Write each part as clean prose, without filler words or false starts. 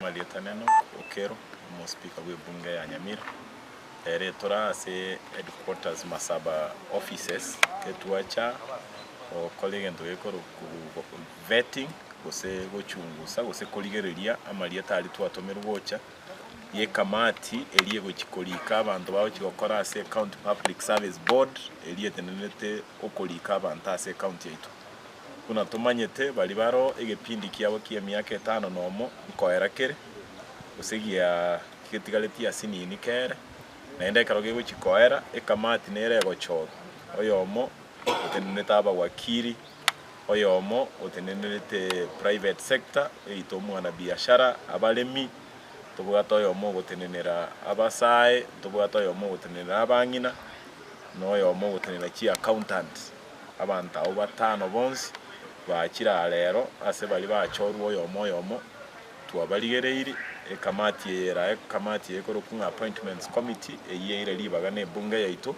Marieta neno Okero mo speaker we bunge ya Nyamira ere tora ase headquarters Masaba offices ketuacha o colleague ndo ekoro vetting gose gochungusa gose korigereria amarieta ari twatomerwa gocha ye kamati eriye gochikorika abantu bawo chigokora ase County Public Service Board eriye tenenete okorika abantu ase county yaitu kuna tumanyete bari baro egepindi kiabo kia miaka 5 nomo nkoera kere gusegia kitigaleti asinini kere naenda ekaroge gochikoera ekamati nere gochoro oyomo otenenete abawakiri oyomo otenenete private sector eito mwana biashara abalemi tobwata oyomo gotenenera abasae tobwata oyomo gotenenera abang'ina noyomo gotenenera chi accountant abantu abo batano bonsi bachira lero ase bali bachorwa oyomo oyomo twabarigereiri ekamati yera ekamati ekorokunga appointments committee eyeire libaga ne bunge yaito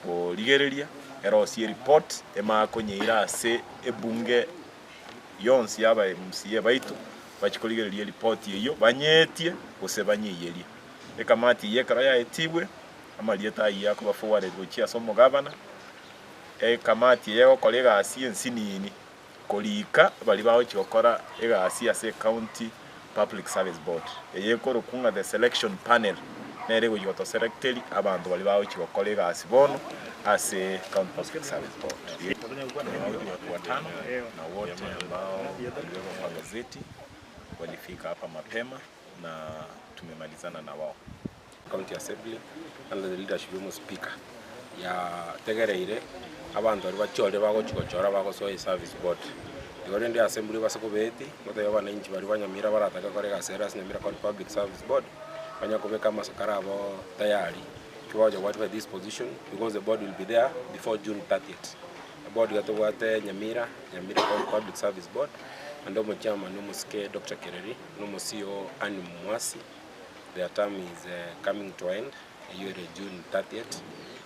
borigereria erosie report emakonyeira ase ebunge yonsi yaba MCA baitu bachikorigereria report eyo banyetie gose banyeyerie ekamati yekara yaetibwe amarieta yakuba forwarded gochia somo governor ekamati yegokora egasi ensinini korika bali bawo chikokora egasi ase County Public Service Board eyekorokunga the selection panel nere goyoto selecteli abantu bali bawo chikokora egasi bono ase County Public Service Board. Watu watano na wote ambao waliwekwa kwa gazeti walifika hapa mapema na tumemalizana na wao. County Assembly under the leadership of Speaker ya tegereire abantu bari bachore bagochigochora bagosoa service board igore ndi assembly basokobeti moto abananchi bari banyamira barataka korega sera Nyamira County Public Service Board banyakobeka amasakara abo tayari kiwaja what by this position because the board will be there before June 30th. The board gatobwate Nyamira County Public Service Board and omo chairman omo ske Dr. Kereri nomo CEO Anne Mwasi. Their term is coming to end year June 30th.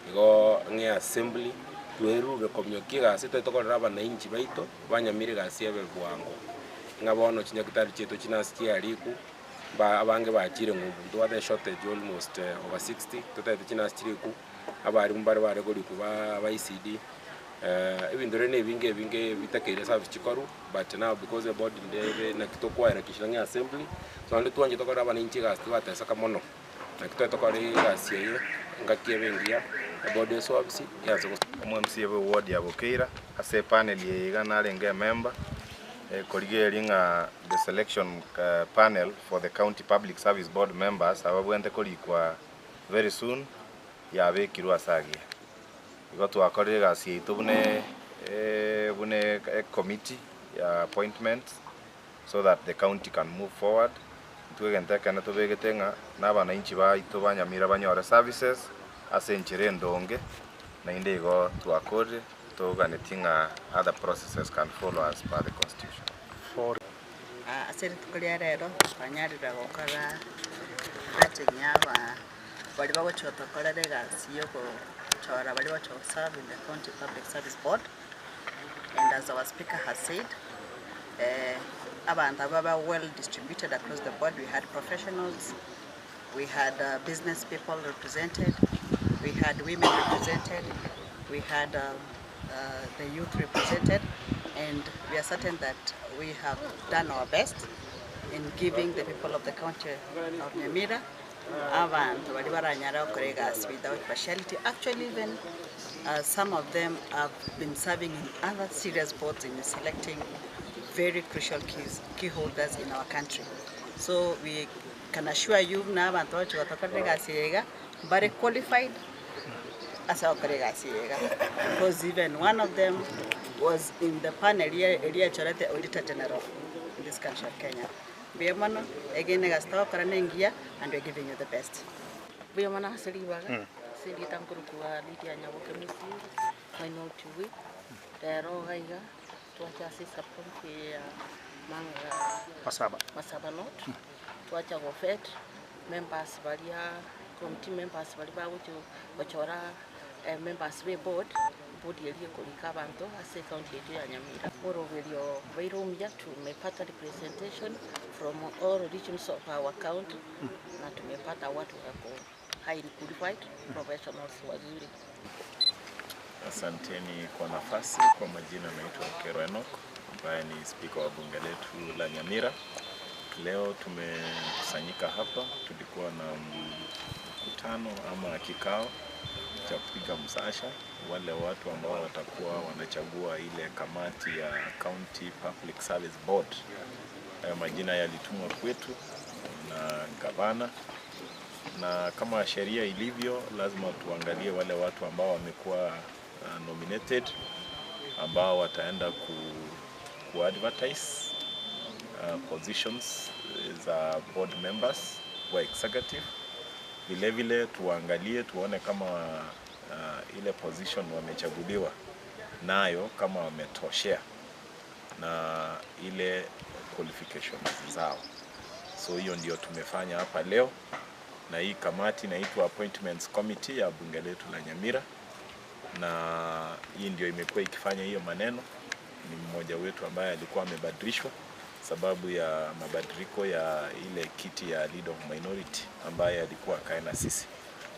Igo nge assembly tweru rekomyokiga ase twetokorera abananchi baito banyamire gasi ebe bwango ngabono chinyakitari cheto chinasi chiariku ba abange bachire ng'umbu twathe shortage almost over 60 totete chinasi chiriku abari mbare bare koriku ba ICD ibindore ne binge binge bitakeire service chikoru but now because the board ndebe na kitokwaira kishira assembly so ande twanje tokora abananchi gasi twatesaka mono na kitotokora gasi eyo ngakie board service yazo MCA ward ya Bokeira ase panel yegana renge member korigeri nga the selection panel for the County Public Service Board members ababwente korikwa very soon yabekirwa asagia igo twakorire gasi yitu bune bune committee ya appointment so that the county can move forward twegente kana tobegete nga nabananchi baito banyamira banyore services ase nchere ndonge na inde igo twakore toganetinga other processes can follow as per the constitution. For asere tukulia rero banyarira gokora vetting yaba bali bagochotokora gasi yoko chora bali bacho serve in the County Public Service Board, and as our speaker has said, abantu baba well distributed across the board. We had professionals, we had business people represented, we had women represented, we had the youth represented, and we are certain that we have done our best in giving the people of the county of Nyamira abantu bali baranyara okoregas without partiality. Actually, even some of them have been serving in other serious boards in selecting very crucial key holders in our country. So we can assure you na abantu bacho very qualified as our because even one of them was in the panel here, the Auditor General in this country of Kenya. Biyamano, again, and we're giving you the best. Biyamana Seliwaga, Selitankurukua, Lydia Nyawoke, Minority Week, the Rohaiga, Tuacha Sisa Manga Masaba Masaba North, Tuacha Gofet, members Valia, committee members Valiba, Wachora, members we board, Bodi iliyokolika bantu ase county yetu ya Nyamira. Orogelio Bairumia tumepata representation from all regions of our county na tumepata watu wako highly qualified professionals wazuri. Asanteni kwa nafasi. Kwa majina naitwa Okero Enoch ambaye ni spika wa bunge letu la Nyamira. Leo tumekusanyika hapa, tulikuwa na mkutano ama kikao cha kupiga msasha wale watu ambao watakuwa wanachagua ile kamati ya County Public Service Board. Hayo majina yalitumwa kwetu na gavana, na kama sheria ilivyo lazima tuangalie wale watu ambao wamekuwa nominated ambao wataenda ku advertise positions za board members wa executive. Vile vile tuangalie tuone kama ile position wamechaguliwa nayo kama wametoshea na ile qualifications zao. So hiyo ndio tumefanya hapa leo, na hii kamati inaitwa Appointments Committee ya bunge letu la Nyamira, na hii ndio imekuwa ikifanya hiyo maneno. Ni mmoja wetu ambaye alikuwa amebadilishwa sababu ya mabadiliko ya ile kiti ya leader of minority ambaye alikuwa akae na sisi.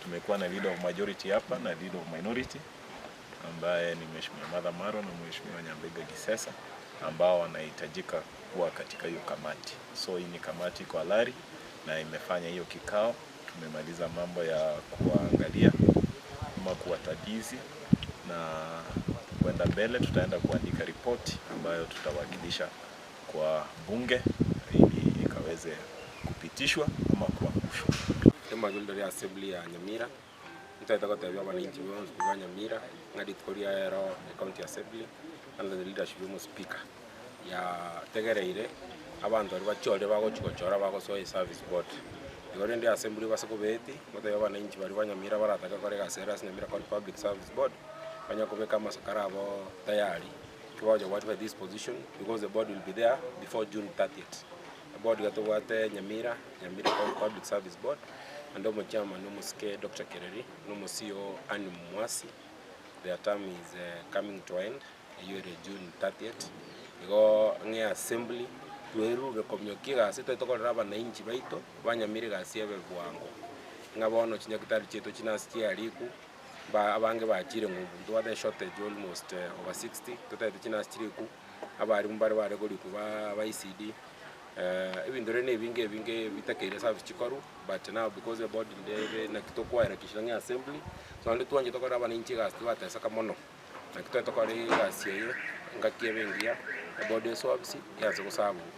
Tumekuwa na leader of majority hapa na leader of minority ambaye ni Mheshimiwa Martha Maro na Mheshimiwa Nyambega Gisesa ambao wanahitajika kuwa katika hiyo kamati. So hii ni kamati kwa halali na imefanya hiyo kikao. Tumemaliza mambo ya kuangalia ama kuwatadizi na kwenda mbele. Tutaenda kuandika ripoti ambayo tutawakilisha kwa bunge ili ikaweze kupitishwa ama kuangushwa. Majulidari Assembly ya Nyamira nitaita kutebia wananchi wa Nyamira ngadi tukoria ero County Assembly under the leadership of Speaker ya tegereire abantu bari bachore bagochigochora bagosoa service board. Igore ndi assembly basakobeti mutebia wananchi bari ba Nyamira barataka korega sera Nyamira County Public Service Board banyakobeka masakara abo tayari kiwaja what for this position because the board will be there before June 30th. The board gatobwate Nyamira County Public Service Board and omo chairman omo ske Dr. Kereri nomo CEO Anne Mwasi. Their term is coming to end year June 30th. Igo nge assembly tweru rekomyokiga ase tokorera abananchi baito banyamire gasi ebe bwango ngabono chinyakitari cheto chinasi chiariku ba abange bachire ngumbu twathe shortage almost over 60 totete chinasi chiriku abari mbare bare koriku ba ICD ibindore ne binge binge bitakire service chikoru but now because the board ndebe na kitokwaira kishanga assembly so ndo twanje tokora abananchi gasi twateseka mono na kitokora gasi eyo ngakie bengia board service yazo kusabu.